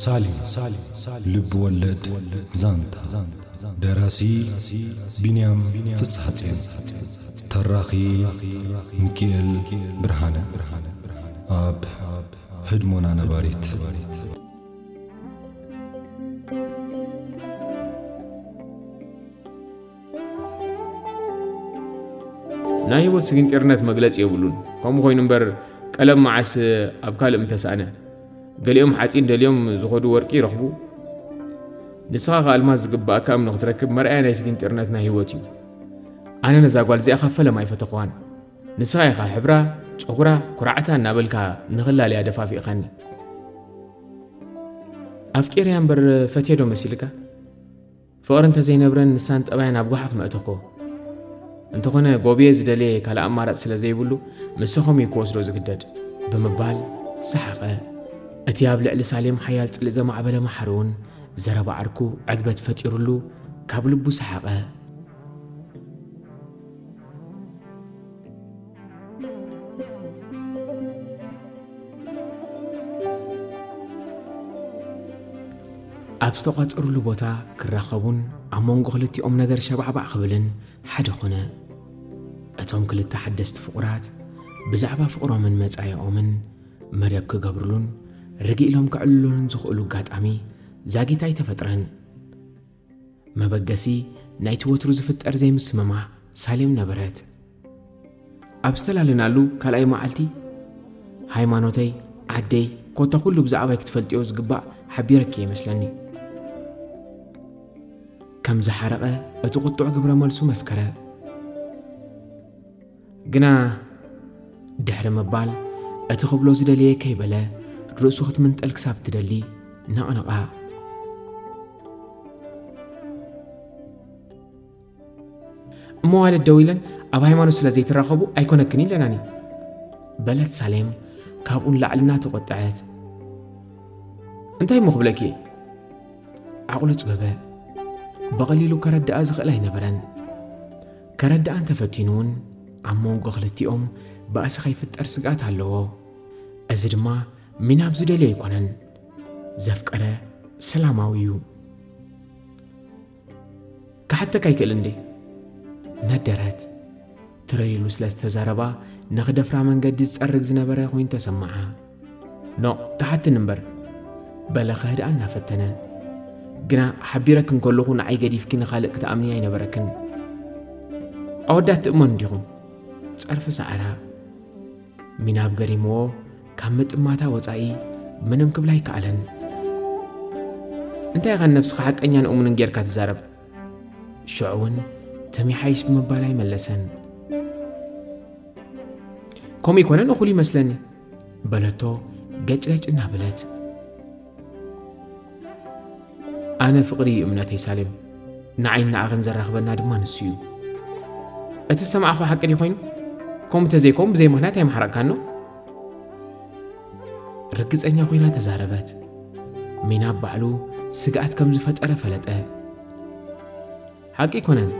ሳሌም፣ ልብ ወለድ ዛንታ። ደራሲ ቢንያም ፍስሐጽዮን። ተራኺ ሚኪኤል ብርሃነ። ኣብ ህድሞና ነባሪት። ናይ ህይወት ስግንጢርነት መግለጺ የብሉን። ከምኡ ኮይኑ እምበር፣ ቀለም መዓስ ኣብ ካልእ ምተሳእነ። ገሊኦም ሓጺን ደልዮም ዝኸዱ ወርቂ ይረኽቡ። ንስኻ ከኣ ኣልማዝ ዝግባእካ እምኒ ክትረክብ መርኣያ ናይ ስግንጢርነት ናይ ህይወት እዩ። ኣነ ነዛ ጓል እዚኣ ካብ ፈለማ ኣይፈተኽዋን። ንስኻ ኢኻ ሕብራ፣ ጸጉራ፣ ኩርዓታ እናበልካ ንኽላልያ ደፋፊእኻኒ። ኣፍቂረያ እምበር ፈትየ ዶ መሲልካ? ፍቕሪ እንተዘይነብረን ንሳን ጠባያን ኣብ ጓሓፍ መእተኾ። እንተኾነ ጎብየ ዝደለየ ካልእ ኣማራጺ ስለ ዘይብሉ፣ ምሳኹም እዩ ክወስዶ ዝግደድ፣ ብምባል ሰሓቐ። እቲ ኣብ ልዕሊ ሳሌም ሓያል ጽልኢ ዘማዕበለ ማሕሪ እውን ዘረባ ዓርኩ ዕግበት ፈጢሩሉ ካብ ልቡ ሰሓቐ። ኣብ ዝተቋጸሩሉ ቦታ ክራኸቡን ኣብ መንጎ ክልቲኦም ነገር ሸባዕባዕ ክብልን ሓደ ኾነ። እቶም ክልተ ሓደስቲ ፍቑራት ብዛዕባ ፍቕሮምን መጻኢኦምን መደብ ክገብሩሉን ርግእ ኢሎም ከዕልሉሉን ዝኽእሉ ኣጋጣሚ ዛጊት ኣይተፈጥረን። መበገሲ ናይቲ ወትሩ ዝፍጠር ዘይምስምማዕ ሳሌም ነበረት። ኣብ ዝተላለናሉ ካልኣይ መዓልቲ፣ ሃይማኖተይ፣ ዓደይ፣ ኮታ ኩሉ ብዛዕባይ ክትፈልጥዮ ዝግባእ ሓቢረኪ ይመስለኒ። ከም ዝሓረቐ እቲ ቁጡዕ ግብረ መልሱ መስከረ። ግና ድሕሪ ምባል፣ እቲ ክብሎ ዝደለየ ከይበለ፣ ርእሱ ክትምንጠል ክሳብ ትደሊ፣ ነቕነቓ። እሞ ዋልድ ደው ኢለን ኣብ ሃይማኖት ስለ ዘይትራኸቡ ኣይኮነክን ኢለናኒ፣ በለት ሳሌም ካብኡ ንላዕሊ እናተቖጠዐት። እንታይ እሞ ክብለኪ እየ? ዓቕሉ ጽበበ። ብቐሊሉ ከረድኣ ዝኽእል ኣይነበረን። ከረድኣ እንተፈቲኑ እውን ኣብ መንጎ ክልቲኦም ባእሲ ከይፍጠር ስግኣት ኣለዎ። እዚ ድማ ሚናብ ዝደልዮ ኣይኮነን። ዘፍቀረ ሰላማዊ እዩ። ክሓተካ ኣይክእል እንዴ? ነደረት። ትረር ኢሉ ስለ ዝተዛረባ ንኽደፍራ መንገዲ ዝጸርግ ዝነበረ ኮይኑ ተሰምዓ። ኖ፣ ትሓትኒ እምበር፣ በለ ከህድኣ እናፈተነ። ግና ሓቢረኪ እንከለኹ ንዓይ ገዲፍኪ ንኻልእ ክትኣምኒ ኣይነበረክን። ኣወዳት ትእመኑ ዲኹም? ጸርፊ ሰዓራ። ሚናብ ገሪምዎ ካብ ምጥማታ ወጻኢ ምንም ክብል ኣይከኣለን። እንታይ ኢኻ ንነብስኻ ሓቀኛን እሙንን ጌርካ ትዛረብ? ሽዑ እውን ትም ይሓይሽ ብምባል ኣይመለሰን። ከምኡ ይኮነን እኹል ይመስለኒ፣ በለቶ ገጭ ገጭ እናበለት። ኣነ ፍቕሪ እዩ እምነተይ ሳሌም፣ ንዓይን ንዓኽን ዘራኽበና ድማ ንሱ እዩ። እቲ ዝሰማዕኹ ሓቂ ድዩ ኮይኑ? ከምኡ ተዘይኮን ብዘይ ምኽንያት ኣይምሓረቕካን ዶ? ርግጸኛ ኮይና ተዛረበት። ሚናብ ባዕሉ ስግኣት ከም ዝፈጠረ ፈለጠ። ሓቂ ኣይኮነን፣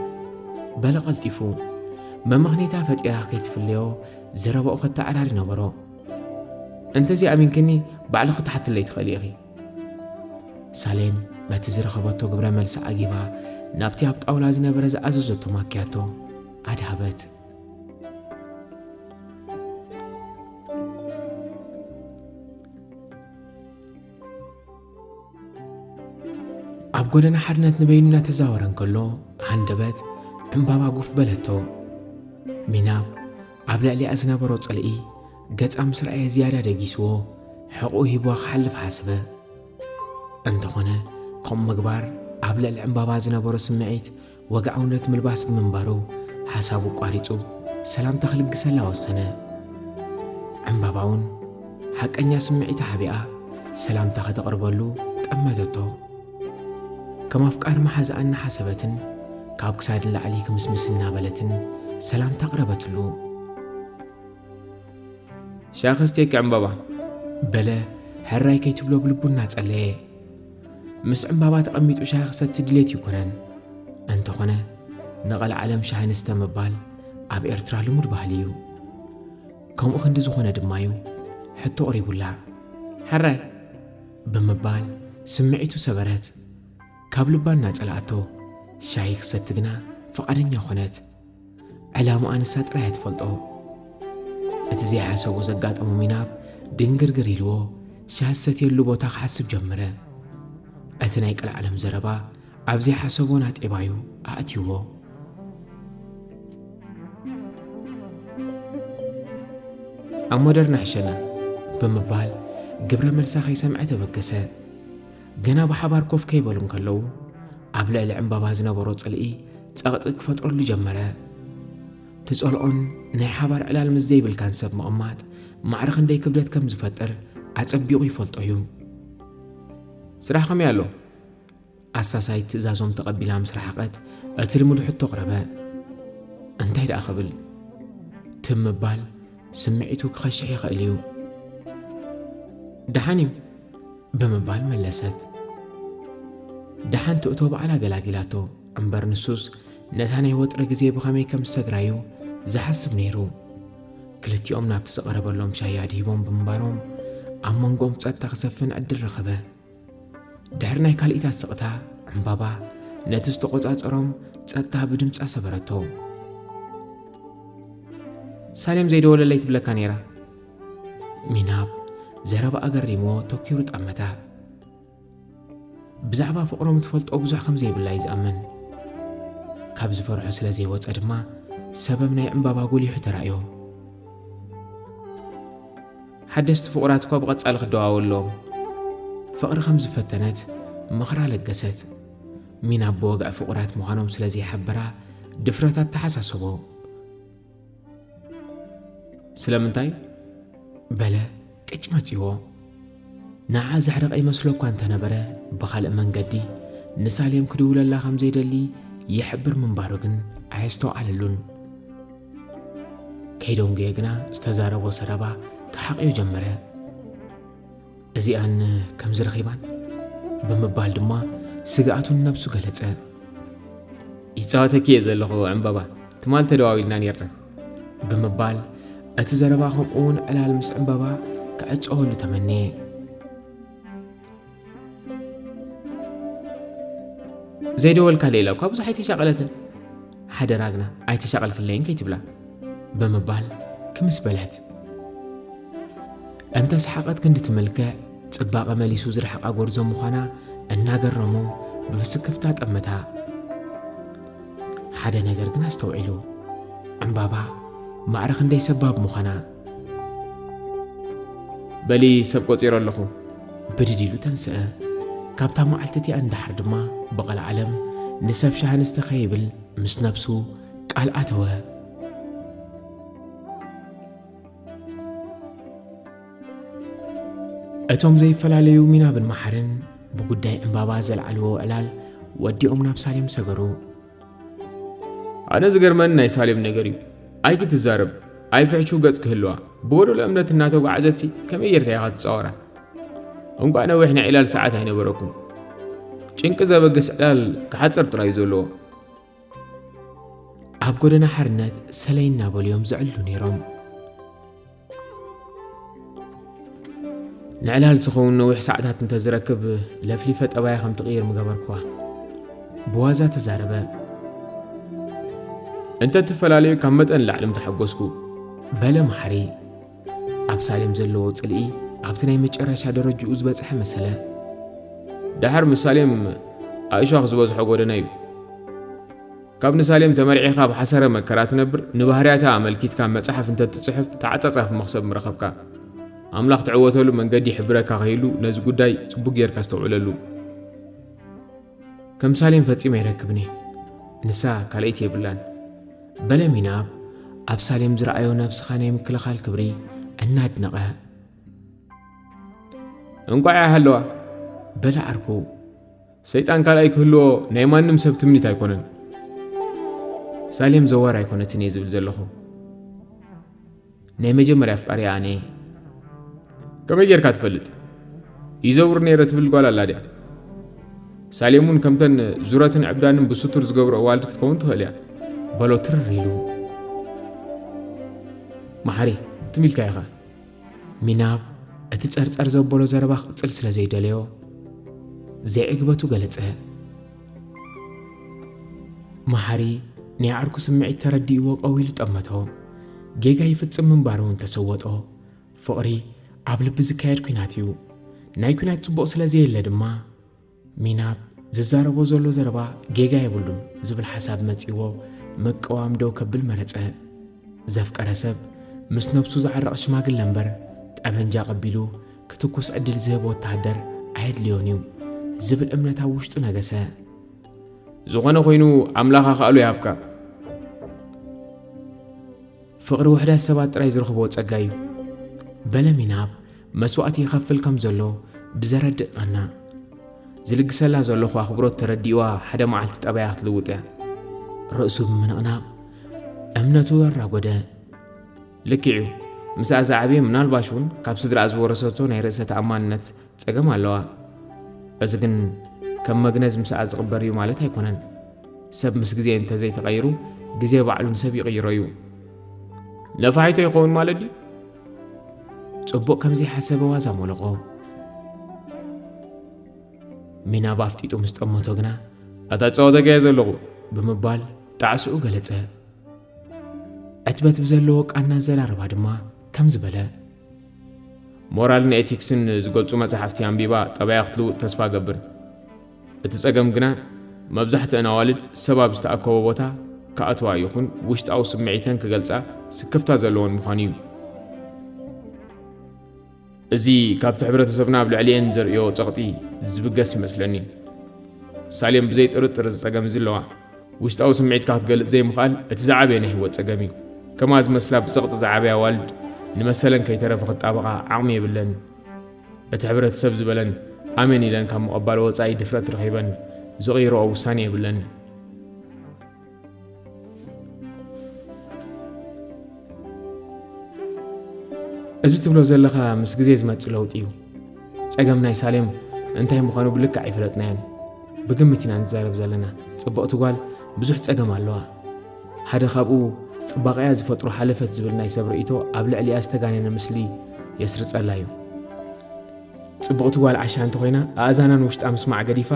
በለ ቀልጢፉ። መመኽነይታ ፈጢራ ከይትፍለዮ ዘረባኡ ከተዓራሪ ነበሮ። እንተዘይኣሚንክኒ ባዕልኺ ክትሓትለይ ትኽእሊ ኢኺ። ሳሌም በቲ ዝረኸበቶ ግብረ መልሲ ዓጊባ ናብቲ ኣብ ጣውላ ዝነበረ ዝኣዘዘቶ ማክያቶ ኣድሃበት። ኣብ ጎደና ሓርነት ንበይኑ እናተዛወረ እንከሎ ሃንደበት ዕምባባ ጉፍ በለቶ። ሚናብ ኣብ ልዕሊኣ ዝነበሮ ጽልኢ ገጻ ምስ ረኣየ ዝያዳ ደጊስዎ ሕቕኡ ሂብዋ ክሓልፍ ሓሰበ። እንተኾነ ከምኡ ምግባር ኣብ ልዕሊ ዕምባባ ዝነበሮ ስምዒት ወግዓውነት ምልባስ ብምንባሩ ሓሳቡ ኣቋሪጹ ሰላምታ ክልግሰላ ወሰነ። ዕምባባ እውን ሓቀኛ ስምዒታ ሓቢኣ ሰላምታ ከተቕርበሉ ጠመተቶ። ከም ኣፍቃሪ መሓዛኣ እናሓሰበትን ካብ ክሳድ ንላዕሊ ክምስምስ እናበለትን ሰላምታ ኣቕረበትሉ። ሻሂ ክሰትየኪ ዕምባባ፣ በለ ሕራይ ከይትብሎ ብልቡ እናጸለየ። ምስ ዕምባባ ተቐሚጡ ሻሂ ክሰቲ ድሌት ይኮነን። እንተኾነ ንቐልዓለም ሻሂ ንስተ ምባል ኣብ ኤርትራ ልሙድ ባህሊ እዩ። ከምኡ ክንዲ ዝኾነ ድማ እዩ ሕቶ ኣቕሪቡላ። ሕራይ፣ ብምባል ስምዒቱ ሰበረት። ካብ ልባ እናጸልኣቶ ሻሂ ክሰቲ ግና ፍቓደኛ ኾነት። ዕላማኣ ንሳ ጥራይ እያ ትፈልጦ። እቲ ዘይሓሰቦ ዘጋጠሞ ሚናብ ድንግርግር ኢልዎ ሻሂ ዝሰትየሉ ቦታ ክሓስብ ጀመረ። እቲ ናይ ቀልዓለም ዘረባ ኣብ ዘይሓሰቦ ናጤባዩ ኣእትይዎ። ኣብ ሞደርና ሕሸና ብምባል ግብረ መልሳ ከይሰምዐ ተበገሰ። ገና ብሓባር ኮፍ ከይበሉ እንከለዉ ኣብ ልዕሊ ዕምባባ ዝነበሮ ጽልኢ ጸቕጢ ክፈጥረሉ ጀመረ። ትጸልኦን ናይ ሓባር ዕላል ምስ ዘይብልካን ሰብ ምቕማጥ ማዕረ ክንደይ ክብደት ከም ዝፈጥር ኣጸቢቑ ይፈልጦ እዩ። ስራሕ ከመይ ኣሎ? ኣሳሳይት ትእዛዞም ተቐቢላ ምስ ረሓቐት እቲ ልሙድ ሕቶ ኣቕረበ። እንታይ ደኣ ክብል? ትም ምባል ስምዒቱ ክኸሽሕ ይኽእል እዩ። ደሓን እዩ ብምባል መለሰት። ደሓን ትእቶ ባዕላ ገላጊላቶ እምበር ንሱስ ነታ ናይ ወጥሪ ግዜ ብኸመይ ከም ዝሰግራ እዩ ዝሓስብ ነይሩ። ክልቲኦም ናብቲ ዝቐረበሎም ሻሂ ኣድሂቦም ብምንባሮም ኣብ መንጎኦም ጸጥታ ክሰፍን ዕድል ረኸበ። ድሕሪ ናይ ካልኢታት ስቕታ ዕምባባ ነቲ ዝተቖጻጸሮም ጸጥታ ብድምጻ ሰበረቶ። ሳሌም ዘይደወለለይ ትብለካ ነይራ። ሚናብ ዘረባ ኣገሪሞ ተኪሩ ጠመታ። ብዛዕባ ፍቕሮም ትፈልጦ ብዙሕ ከም ዘይብላ እዩ ዝኣምን። ካብ ዝፈርሖ ስለ ዘይወጸ ድማ ሰበብ ናይ ዕምባባ ጎሊሑ ተራእዮ። ሓደስቲ ፍቑራት እኳ ብቐጻሊ ክደዋወሉ ኣለዎም። ፍቕሪ ከም ዝፈተነት ምኽራ ለገሰት። ሚናብ ብወግዒ ፍቑራት ምዃኖም ስለ ዘይሓበራ ድፍረት ኣተሓሳሰቦ። ስለምንታይ? በለ ቅጭ መጺዎ። ንዓ ዘሕርቕ ይመስሎ እኳ እንተነበረ ብኻልእ መንገዲ ንሳሌም ክድውለላ ከም ዘይደሊ ይሕብር ምንባሩ ግን ኣየስተውዓለሉን። ከይደንጉየ ግና ዝተዛረቦ ዘረባ ክሓቕዮ ጀመረ። እዚኣን ከም ዝረኺባን ብምባል ድማ ስግኣቱ ንነብሱ ገለጸ። ይጻወተኪ እየ ዘለኹ ዕምባባ፣ ትማል ተደዋዊልና ኔርና ብምባል እቲ ዘረባ ከምኡ እውን ዕላል ምስ ዕምባባ ክዕጸወሉ ተመነየ። ዘይደወልካለይ ኢላ እኳ ብዙሕ ኣይተሻቐለትን። ሓደራ ግና ኣይተሻቐልክለይን ከይትብላ ብምባል ክምስ በለት። እንተ ሰሓቐት ክንዲ ትምልክዕ ጽባቐ መሊሱ ዝረሕቓ ጎርዞ ምዃና እናገረሞ ብስክፍታ ጠመታ። ሓደ ነገር ግን ኣስተውዒሉ። ዕምባባ ማዕረ ክንደይ ሰባብ ምዃና። በሊ ሰብ ቆጺረ ኣለኹ። ብድድ ኢሉ ተንስአ። ካብታ መዓልቲ እቲኣ ንደሓር ድማ ብቐልዓለም ንሰብ ሻሂ ኣንስተ ከይብል ምስ ነብሱ ቃል ኣተወ። እቶም ዘይፈላለዩ ሚናብን መሓርን ብጉዳይ ዕምባባ ዘልዓልዎ ዕላል ወዲኦም ናብ ሳሌም ሰገሩ። ኣነ ዝገርመኒ ናይ ሳሌም ነገር እዩ። ኣይክትዛረብ፣ ኣይፍሕሹ ገጽ ክህልዋ፣ ብጎደሎ እምነት እናተጓዓዘትሲ ከመይ ጌርካ ኢኻ ትጻወራ? እንቋዕ ነዊሕ ናይ ዕላል ሰዓት ኣይነበረኩም። ጭንቂ ዘበግስ ዕላል ክሓጽር ጥራይ እዩ ዘለዎ። ኣብ ጎደና ሓርነት ሰለይ እናበሉ እዮም ዝዕሉ ነይሮም። ንዕላል ዝኸውን ነዊሕ ሰዓታት እንተዝረክብ ለፍሊፈ ጠባያ ከም ትቕይር ምገበርኩዋ። ብዋዛ ተዛረበ። እንተትፈላለዩ ካብ መጠን ላዕሊ ምተሓጎስኩ። በለ መሓሪ። ኣብ ሳሌም ዘለዎ ጽልኢ ኣብቲ ናይ መጨረሻ ደረጅኡ ዝበጽሐ መሰለ። ደሓር ምስ ሳሌም ኣእሻኽ ዝበዝሖ ጎደና እዩ። ካብ ንሳሌም ተመርዒኻ ኣብ ሓሰረ መከራ ትነብር፣ ንባህርያታ ኣመልኪትካ መጽሓፍ እንተትጽሕፍ ተዓጻጻፊ መኽሰብ ምረኸብካ። ኣምላኽ ትዕወተሉ መንገዲ ይሕብረካ ከይሉ ነዚ ጉዳይ ጽቡቕ ጌርካ ኣስተውዕለሉ። ከም ሳሌም ፈጺመ ኣይረክብን እየ። ንሳ ካልኣይቲ የብላን። በለ ሚናብ ኣብ ሳሌም ዝረኣዮ ነብስኻ ናይ ምክልኻል ክብሪ እናድነቐ። እንቋዕ ይሃለዋ። በለ ዓርኩ። ሰይጣን ካልኣይ ክህልዎ ናይ ማንም ሰብ ትምኒት ኣይኮነን። ሳሌም ዘዋር ኣይኮነትን እየ ዝብል ዘለኹ። ናይ መጀመርያ ኣፍቃሪኣ ኣነ እየ። ከመይ ጌርካ ትፈልጥ? ይዘውር ነይረ ትብል ጓል ኣላ ድያ? ሳሌም እውን ከምተን ዙረትን ዕብዳንን ብስቱር ዝገብሩ ኣዋልድ ክትከውን ትኽእል እያ። በሎ ትርር ኢሉ። መሓሪ፣ ትም ኢልካ ኢኻ። ሚናብ እቲ ጸርጸር ዘበሎ ዘረባ ክቕጽል ስለ ዘይደለዮ፣ ዘይዕግበቱ ገለጸ። መሓሪ ናይ ዓርኩ ስምዒት ተረዲእዎ ቀዊሉ ጠመቶ። ጌጋ ይፍጽም ምንባሩ እውን ተሰወጦ። ፍቕሪ ኣብ ልቢ ዝካየድ ኲናት እዩ። ናይ ኲናት ጽቡቕ ስለ ዘየለ ድማ፣ ሚናብ ዝዛረቦ ዘሎ ዘረባ ጌጋ የብሉን ዝብል ሓሳብ መጺእዎ ምቅዋም ደው ከብል መረጸ። ዘፍቀረ ሰብ ምስ ነብሱ ዝዓረቕ ሽማግለ እምበር፣ ጠበንጃ ቀቢሉ ክትኩስ ዕድል ዝህብ ወተሃደር ኣየድልዮን እዩ ዝብል እምነት ኣብ ውሽጡ ነገሰ። ዝኾነ ኮይኑ ኣምላኽ ኣኻእሎ ይሃብካ። ፍቕሪ ውሑዳት ሰባት ጥራይ ዝረኽብዎ ጸጋ እዩ፣ በለ ሚናብ መስዋእቲ ይኸፍል ከም ዘሎ ብዘረድእ ቃና። ዝልግሰላ ዘለኹ ኣኽብሮት ተረዲእዋ ሓደ መዓልቲ ጠባያ ክትልውጥ እያ። ርእሱ ብምንቕናቕ እምነቱ ኣራጎደ። ልክዕ እዩ። ምስኣ ዝዓበየ ምናልባሽ እውን ካብ ስድራኣ ዝወረሰቶ ናይ ርእሰ ተኣማንነት ጸገም ኣለዋ። እዚ ግን ከም መግነዝ ምስኣ ዝቕበር እዩ ማለት ኣይኮነን። ሰብ ምስ ግዜ እንተዘይተቐይሩ፣ ግዜ ባዕሉ ንሰብ ይቕይሮ እዩ። ነፋሒቶ ይኸውን ማለት ድዩ? ጽቡቕ ከም ዘይሓሰበ ዋዛ ሞለቖ። ሚናብ ኣፍጢጡ ምስ ጠመቶ ግና፣ ኣታ ጸወተካ እየ ዘለኹ ብምባል ጣዕስኡ ገለጸ። ዕትበት ብዘለዎ ቃና ኣዘራርባ ድማ ከምዚ በለ። ሞራልን ኤቲክስን ዝገልጹ መጻሕፍቲ ኣንቢባ ጠባያ ክትልውጥ ተስፋ እገብር። እቲ ጸገም ግና መብዛሕትአን ኣዋልድ ሰብ ኣብ ዝተኣከቦ ቦታ ክኣትዋ ይኹን ውሽጣዊ ስምዒተን ክገልጻ ስክፍታ ዘለወን ምዃኑ እዩ። እዚ ካብቲ ሕብረተሰብና ኣብ ልዕሊኤን ዘርእዮ ጸቕጢ ዝብገስ ይመስለኒ። ሳሌም ብዘይ ጥርጥር እዚ ጸገም እዚ ኣለዋ። ውሽጣዊ ስምዒትካ ክትገልጽ ዘይምኽኣል እቲ ዝዓበየ ናይ ህይወት ጸገም እዩ። ከምኣ ዝመስላ ብጸቕጢ ዝዓበያ ኣዋልድ ንመሰለን ከይተረፈ ክጣበቓ ዓቕሚ የብለን። እቲ ሕብረተሰብ ዝበለን ኣሜን ኢለን ካብ ምቕባል ወጻኢ ድፍረት ረኺበን ዝቕይርኦ ውሳኔ የብለን። እዚ ትብሎ ዘለኻ ምስ ግዜ ዝመጽእ ለውጢ እዩ። ጸገም ናይ ሳሌም እንታይ ምዃኑ ብልክዕ ኣይፈለጥናዮን። ብግምት ኢና ንዛረብ ዘለና። ጽብቕቲ ጓል ብዙሕ ጸገም ኣለዋ። ሓደ ካብኡ ጽባቐያ ዝፈጥሮ ሓለፈት ዝብል ናይ ሰብ ርእይቶ ኣብ ልዕሊኣ ዝተጋነነ ምስሊ የስርጸላ እዩ። ጽብቕቲ ጓል ዓሻ እንተኾይና ኣእዛናን ውሽጣ ምስማዕ ገዲፋ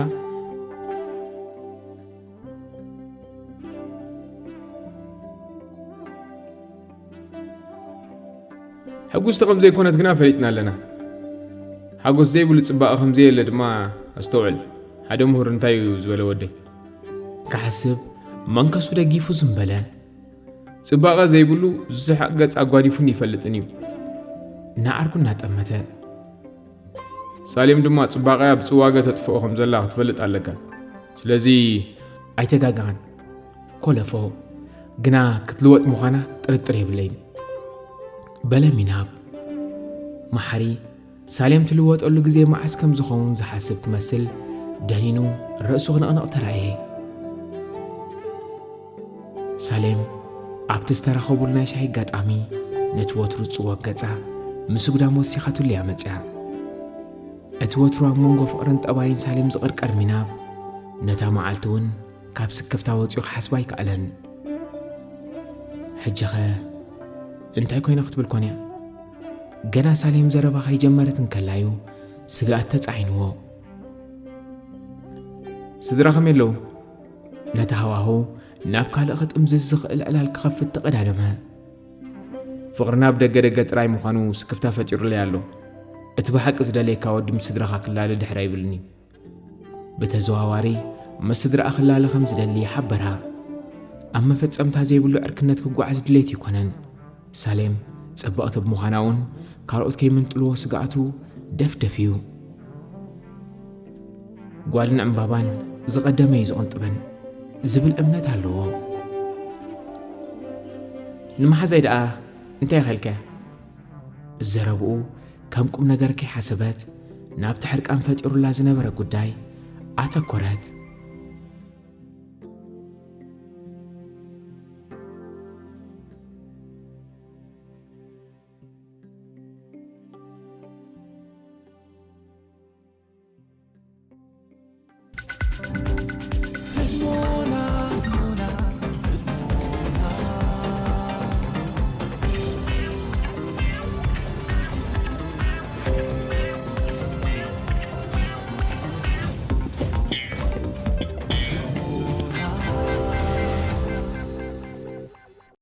ሕጉስቲ ከም ዘይኮነት ግና ፈሊጥና ኣለና። ሓጎስ ዘይብሉ ጽባቐ ከም ዘየለ ድማ ኣስተውዕል። ሓደ ምሁር እንታይ እዩ ዝበለ ወደይ? ክሓስብ መንከሱ ደጊፉ ዝም በለ። ጽባቐ ዘይብሉ ዝስሕቕ ገጽ ኣጓዲፉኒ ይፈልጥን እዩ። ንዓርኩ እናጠመተ። ሳሌም ድማ ጽባቐያ ብጽዋገ ተጥፍኦ ከም ዘላ ክትፈልጥ ኣለካ። ስለዚ ኣይተጋገኻን። ኮለፎ ግና ክትልወጥ ምዃና ጥርጥር የብለይን። በለ ሚናብ። መሓሪ ሳሌም ትልወጠሉ ግዜ መዓስ ከም ዝኸውን ዝሓስብ ክመስል ደኒኑ ርእሱ ክንቕንቕ ተራእየ። ሳሌም ኣብቲ ዝተራኸቡሉ ናይ ሻሂ ኣጋጣሚ ነቲ ወትሩ ዝጽወግ ገጻ ምስጉዳም ወሲኻትሉ እያ መጽያ። እቲ ወትሩ ኣብ መንጎ ፍቕርን ጠባይን ሳሌም ዝቕርቀር ሚናብ ነታ መዓልቲ እውን ካብ ስክፍታ ወጺኡ ክሓስባ ኣይከኣለን። ሕጂኸ እንታይ ኮይነ ክትብል ኮንያ? ገና ሳሌም ዘረባ ከይጀመረት እንከላዩ ስግኣት ተጻዒንዎ። ስድራ ከመይ ኣለዉ? ነቲ ሃዋህው ናብ ካልእ ክጥምዝዝ ዝኽእል ዕላል ክኸፍት ተቐዳደመ። ፍቕርና ብደገ ደገ ጥራይ ምዃኑ ስክፍታ ፈጢሩለይ ኣሎ። እቲ ብሓቂ ዝደልየካ ወዲ ምስ ስድራኻ ክላለ ድሕር ኣይብልን እዩ። ብተዘዋዋሪ ምስ ስድራኣ ክላለ ከም ዝደሊ ሓበራ። ኣብ መፈጸምታ ዘይብሉ ዕርክነት ክጓዓዝ ድሌት ኣይኮነን። ሳሌም ጽብቕቲ ብምዃና እውን ካልኦት ከይምንጥልዎ ስግኣቱ ደፍደፍ እዩ። ጓልን ዕምባባን ዝቐደመ እዩ ዝቕንጥበን ዝብል እምነት ኣለዎ። ንመሓዛይ ደኣ እንታይ ኢኺ ኢልካያ? ዘረብኡ ከም ቁም ነገር ከይሓሰበት ናብቲ ሕርቃን ፈጢሩላ ዝነበረ ጉዳይ ኣተኮረት።